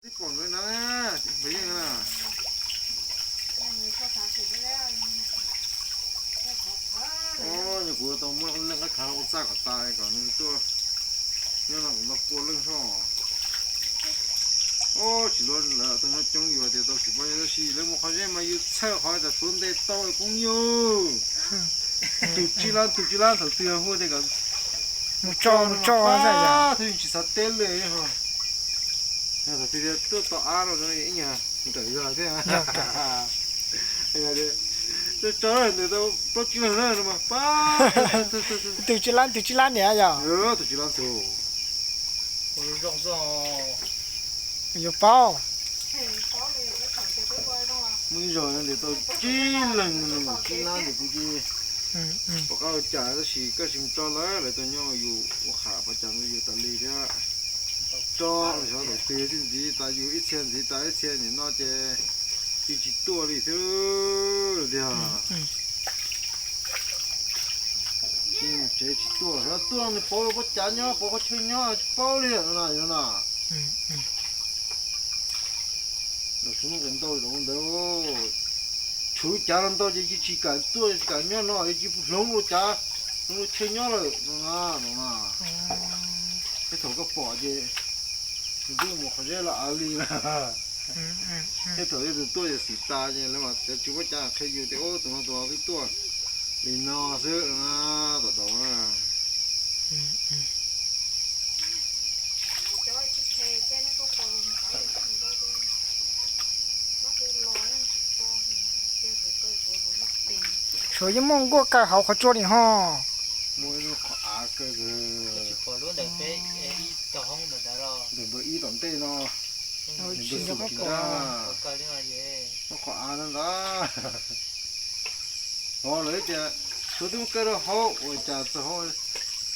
Twb pom nkawd na, nkawd yeej na. Os, yog kuv tau muab leej qab khav ua txaj kom tas kom nws tuaj nyob no kuv nto pua leej hlob. Os, tsis luag lawv tau nyob coob yus tias tau tsis paub nyob tab sis lawv mus qhov zeb mas yus txhawj qhov tsam suav ntes tau poob yus. Tus tsib lab, tus tsib lab thaum twg hu tias kom mus tso, mus tso, thaum tsis xav teb li. Thaum twg tuaj tau ab no ib nyuag nrawm zog thiab. Tso ntawm tau plaub tsib leeg na no mas pab. Tus tsib lab, tus tsib lab niam yog? Tus tsib lab tus. Yuav paub. Muaj ib zaug ntawm tau tsib leeg, tsib lab ntawm kuv ces pom qab ua cas tab sis koj tsis mus tso lawv, lawv tau nyob yus ua qham pov cas yus tas li thiab. Tso xyov thaum twg thiaj ntxiv tas, yus ib txhia ntxiv tas ib txhia nim no ces tsis tuaj li thiab tiag. Tsev tsis tuaj, yog tuaj nws pauv lub pob cav nyob, pauv qhov chaw nyob tsis paub li no na, yog na. Lawv xub nqis ntau ntawd, tshuav cav los ntau ces tsis kam tuaj, tsis kam nyob no, tsis hloov lub cav, hloov lub chaw nyob lawm no na. Tej thaum koj pom ces nws twb mus qhov zeb los av li na. Tej thaum yog tus tuaj ces xim tas ces lawv mam tsis muab cav qhia yus tias tus no tus no twb tuaj li no xwb na, tom tau na. Suav yeej muaj nkuaj kaw hauv qhov tsua ni ho. Muaj ib lub qhov av kaw, ntawm ib tom ntej no, lub qhov av ntawd ntag. Os, lawv tias suav twb kaw rau hauv ua cas txog hauv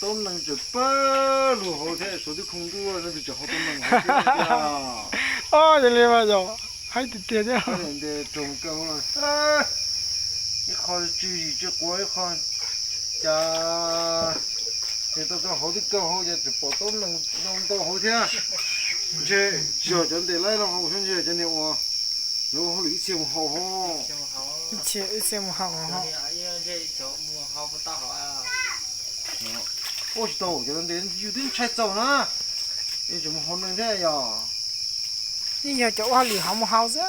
tub nees tseem pab lug hauv thiab, suav twb khooj ntuj no tus tseem hauv tub nees hauv thiab. Os, yog li mas yog haib tiag tiag thiab. Ntes roog kaw hauv los, ib qho tsw zis tsw quav ib qho, cas ntes tau rau hauv twb kaw hauv ces tseem pom tub nees ntau ntau hauv thiab. Ntshe yog cov ntes laib no hauv xwb, ntshe cov niag uas lawv ua hauj lwm ib txhia mus haus ho. Ib txhia, ib txhia mus haus ho. Ua tsis tau, cov ntes yus twb ntshai txaus na, tseem mus haus neeg thiab yog. Yeej yog cov ua hauj lwm hauv mus haus xwb.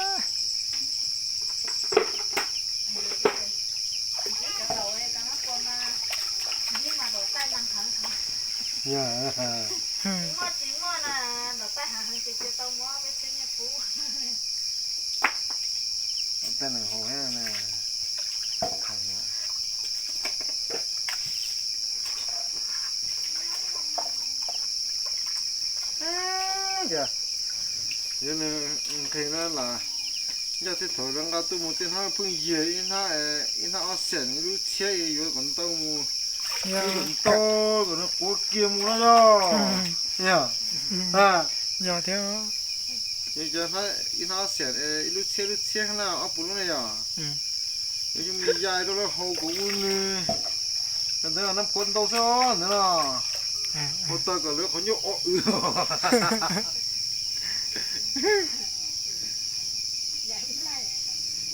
Tej neeg haus thiab na. Yog nqhis na las, yog tej thaum lawv nqa tuaj mus tej hnab pheej yiag ib hnab, ib hnab ob xees ib lub txhiab yuav kom ntau mus, kom ntau kom nws quav kiag mus no yog. Yog, yog thiab. Yog cov ib hnab ob xees ib lub txhiab lub txhiab na ob puas lub ne yog. Yuav coj mus yais rau lawv haus kom ua nws. Ntawd nab quav ntau xwb ntawd no. Haus tag kom lawv qhov ncauj o w.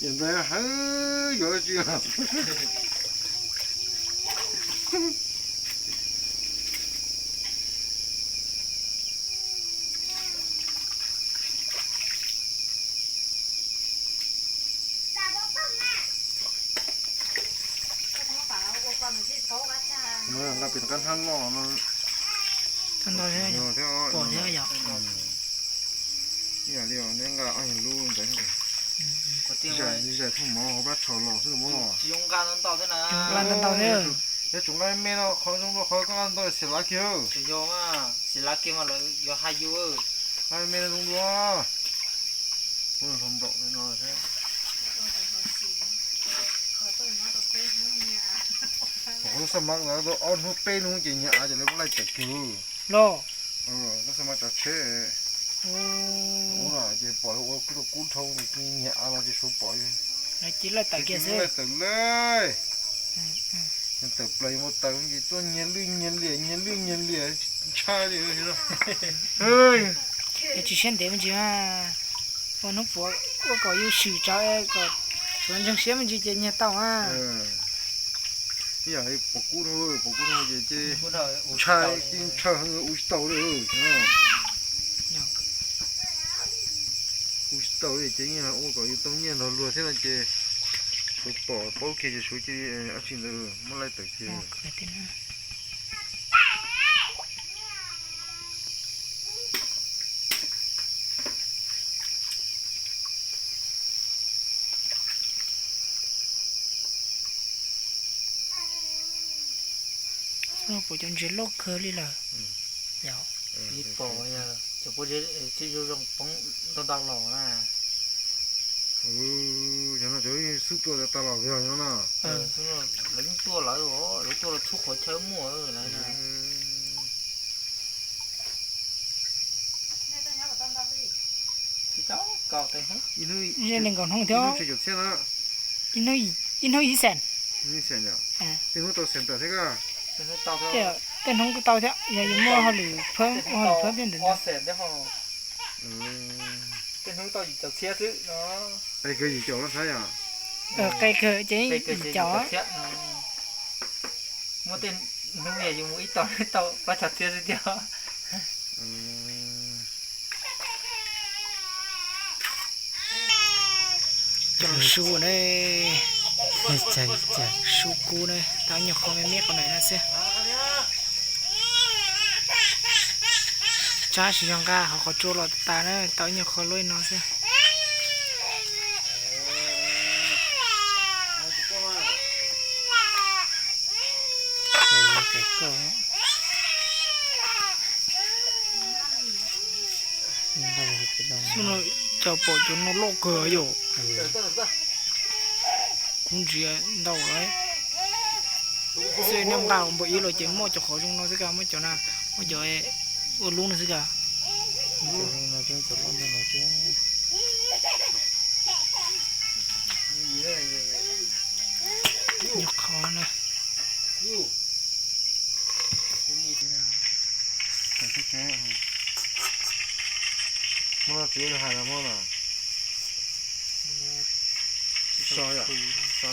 Yam ntawd heev yuav tsis. Nqa pem qab hnab loj no. Pom thiab yom. Ib yam li neb nqa ob yam lub ntawd. Zais pheej mov hauv plab tsho los xwb mog. Nqa ntau ntau thiab. Yog tsuas nqa me no qhov zoo dua qhov koj nqa ntau xim lav kiag. Xim lav kiag mas lawv yuav hais yus. Nqa me no zoo dua. Muab hlo ntaum no thiab. Qhov xab mav ntawd tau ob hnub peb hnub ces nyias av ces lawv muab laij tawm kiag. Los, lub xab mav tsav tsheb. Ub, ces pom lawv ua kub rau kub dhau ces nyias av los ces suav pom. Ces laij tawm kiag xwb. Laij tawm lawm. Tawm plaws mus tawm ces tuaj nyias lwj nyias liam nyias lwj nyias liam ntshai li. Yog tsis siab ntev me ntsis mas ua hnub puav ua kom yus swm tso kom tsuav ntseeg siab me ntsis ces nyiag tau a. Ib yam li pom kub no, pom kub no ces ces ntshai, ces ntshaw heev ua tsis tau li. Ua tsis tau li ces yeej ua kom yus tau nyiaj nrog luag thiab no ces suav pom paub kiag ces suav cia li dab tsi ntawd muab laij tawm kiag. Puas cov ntses loj kawg li lawm. Ib pom cov pob zeb tsis zoo zoo poob ntau ntau los na. Cov no cov xub tua tas los yog no na. Lawv yeej tua lawv, lawv tua los txhub qhov chaw muaj lawv. Ib hnub nees nkaum hnub thiab. Ib hnub ib xees. Tej hnub tau xees tawm thiab. Tej hnub kuj tau thiab, yog yus muaj hauj lwm phab, ua hauj lwm phab peb ntawd. Qe kawg yim caum no xav yom? Qe kawg ces yim caum. Muaj tej hnub yog yus mus ib tog tau plaub caug txhiab xwb thiab. Cov su na, su kub na, tau nyuag qho me me qhov ntawm no xwb. Tsab tsis yog nqa hauv qhov tsua los tas na, tau nyuag qho luaj no xwb. Xyoo no cas pom cov no loj kawg yom. Kuv ntsia ntau lawm. Xwb nej nqa npaum ib los ces muaj cov qhov zoo no xwb ka, muaj cov na, muaj cov ua lub no xwb ka. Nyuag qho na. Muab no txiv hais los muab no. So yom, so.